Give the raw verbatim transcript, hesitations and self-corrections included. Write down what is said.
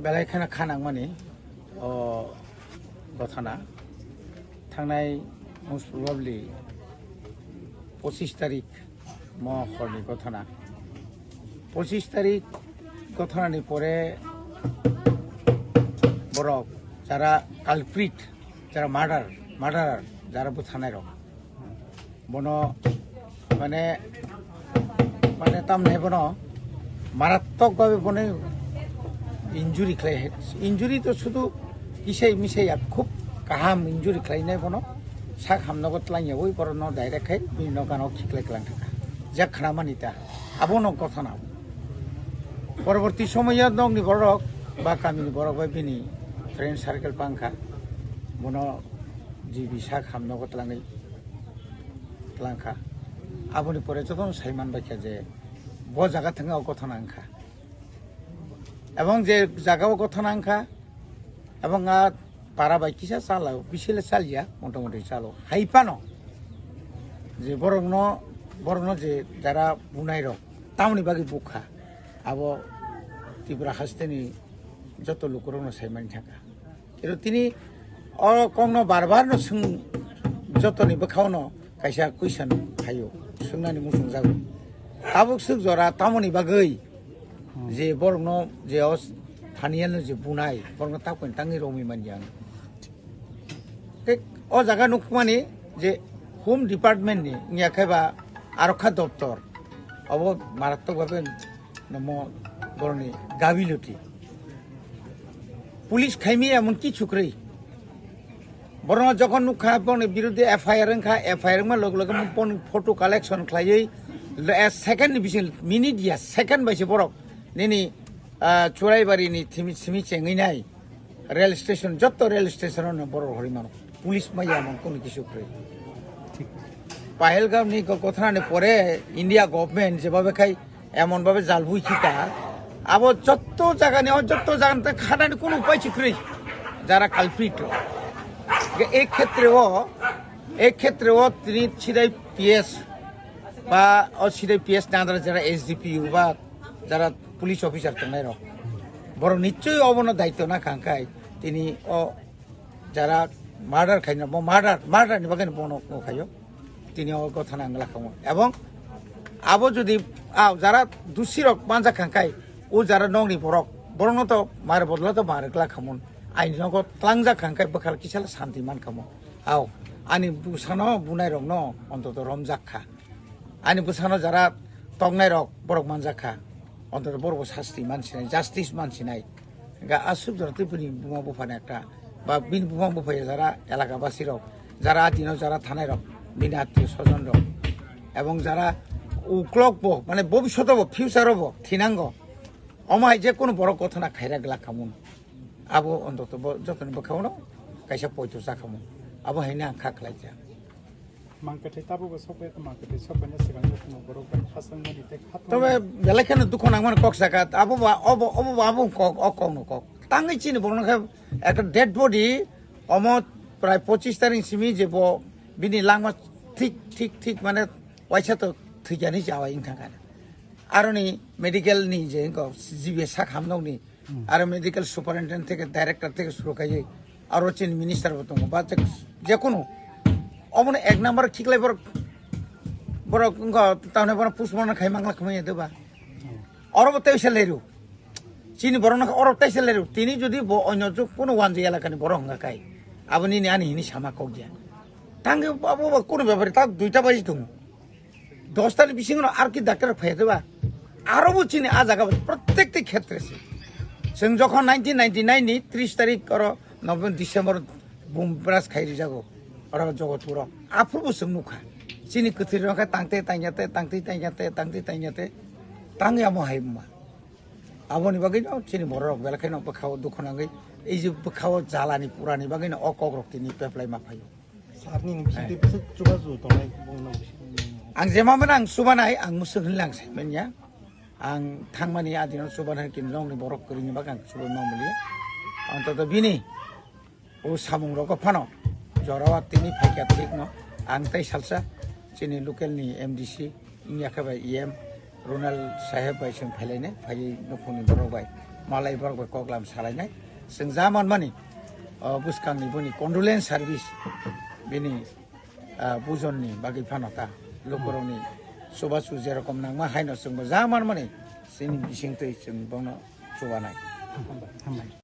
Belai kheno kha nangmani o gothana thangnai most probably pochis tarik mo horni gothana. Pochis tarik gothanani pore borok jara culprit, jara murder, murderer, jara bwthanairok, bono mane, mane tamni bono marattok bhabe bono injury khlai, injury to sudu kisai misai ya, khub kaham injury khlainai bono sak hamnogo twlangyawi borokno direct khai bini nokano khiklai kwlang thangkha, jak khna mani ta. Abono gothana. Poroborti somoyo nokni borok ba kamini borok bai bini friend circle pangkha, bono G B sak hamnogo twlangwi twlangkha. Aboni pore jotono sai manbaikha je bo jaga thangwi o gothana wngkha. Ebong je jaga o gothana wngkha, ebong a para bai kisa chala, bisile chalya, motamoti chalo. Hai phano je borokno, borokno je jara bunairok, tamoni bagwi bukha, abo Tripura hasteni joto lukurokno sai mani thangkha. Kero tini o kokno bar bar no swng, jotoni bwkhao no kaisa question phaio, swngnani muchung jago. Tabuk swk jora tamoni bagwi je borokno je o thaniya no je bunai, borokno takoni tangwi romwi manya ang. Tei o jaga nukmani je Home Department ni wngya khe ba arokha doptor, obo marattok bhabe nomo boroni gabiloti. Police khaimi emon kichu kwrwi. Borokno jokhon nukha, borokni biruddhe F I R wngkha, F I R wngma loge loge borokni photo collection khlaiwi, le-, second ni bising, minute ya, second bai se borok nini, ah, Churaibari ni thimi, simi chengwi nai. Rail station, jotto rail station o no borok hori mano. Police maya mon kono kisu kwrwi. Pahalgam ni go-, gothana ni pore India government je babe khai emon babe jalbui khita, abo jotto jaga ni, o jotto jaga ni khana ni kono upai si kwrwi. Jara culprit rok. Ge ek khetre o, ek khetre o tini sidai P S ba o sidai P S na andra jara S D P U ba jara police officer tongnai rok. Borok nichoi obono daityo na khangkhai tini o jara murder khaina, bo murder, murder ni bagwi bono khayo. Tini o gothana ang lakhamu. Ebong abo jodi, ah, jara dusi rok manjak khangkhai, o jara nokni borok, borokno to mare bodolo to mare glak khamun. Aini nogo tlangjak khangkhai bwkhal kisala santi man khamu. Ao, ani bwsano bunai rokno ontoto romjak kha. Ani bwsano jara tongnai rok borok manjak kha. Ontoto borok bo sasti mansinai, justice mansinai. Ga aswk jora tei bini buma buphani ekta, ba bini buma buphai jara elaka basi rok, jara atino jara thanai rok, bini atio sojon rok, ebong jara uklok bo, mane bobishoto bo, future o bo thinango. Omo hai je kono borok gothana khaira glak khamun. Abo ontoto bo jotoni bwkhao no kaisa poito cha khamun. Abo hai no ang kha khlai kha. Mangkwthwi tabukbo sokbai, mangkwthwi sokbaini swkang jotono borok bai khasangmani tei khatungmani. Tobe belai kheno dukhu nangmani kok saka, abo ba, obo, obo ba, abo kok, o kokno kok. Tangwi chini borokno khe ekta dead body, omo prai pochis tarik simi je bo bini langma thik, thik, thik mane waisa to thwikyani chawa wngkha kha. Aroni medical ni je wngkha G B sak hamnokni, aro medical superintendent theke director theke suru kaiwi aro chini minister bo tongo ba je, jekunu omono ek number khiklai borok, borok wngkha tamni borok postmortem khai mangla khmai de ba oro bo teisa leru chini borok no oro teisa leru tini jodi bo onyo juk kuno wanji elaka ni borok wngkha kai abo nini ani hini sama kok ya tangwi abo bo kuno bepari tak duita baji tongo. Dostani bisingo ar ki daktar phai de ba. Aro bo chini a jaga bo prottek ti khetre se. Chwng jokhon nineteen ninety-nine ni tris tarik oro November, December bum bras khai rijago. Oro Jogotpuro. Aphuru bo chwng nukha. Chini kwthwi rok khe tangte tangya te, tangte tangya te, tangte tangya te. Tangya mo hai ma. Aboni bagwi no chini borok belai kheno bwkhao dukhu nangwi. Ei je bwkhao jalani purani bagwi no o kokrok tini peplai ma phaio. Sir nini bisingtwi bwswk chubachu tongnai bongno bising. Ang jemamano ang chubanai, ang mwswk hinwi lang saimanya. Ang thangmani adino chubanai kini nokni borok kwrwini bagwi ang chubai mamuli. Antoto bini o samung rogo phano jorao tini phaikha thikno ang tei salsa chini local ni M D C wngya khe bai E M Ronald saheb bai chwng phailainai, phaiwi nukhungni borok bai Malai borok bai koklam salainai. Chwng ja manmani, o, bwskangni boni condolence service, bini, ah, bujonni bagwi phano ta lukurokni chubachu jerokom nangma haino chwngbo ja manmani chini bisingtwi chwng bono chubanai. Hambai.